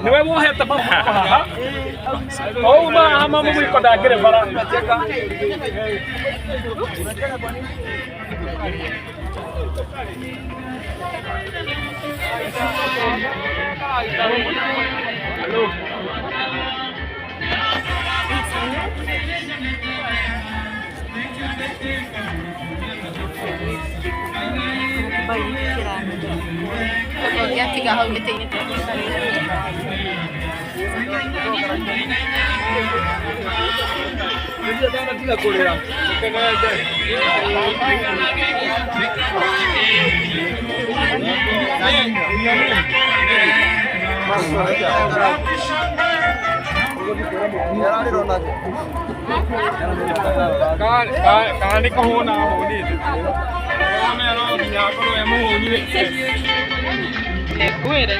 Niwe wohete mabuku haha ouma ama mũmũiko ndangĩrĩ bara. Ũngĩatiga hau gĩtĩ-inĩ. Kana nĩ kũhũna ahũnĩte no nginya akorwo e mũhũni. Ngwĩre.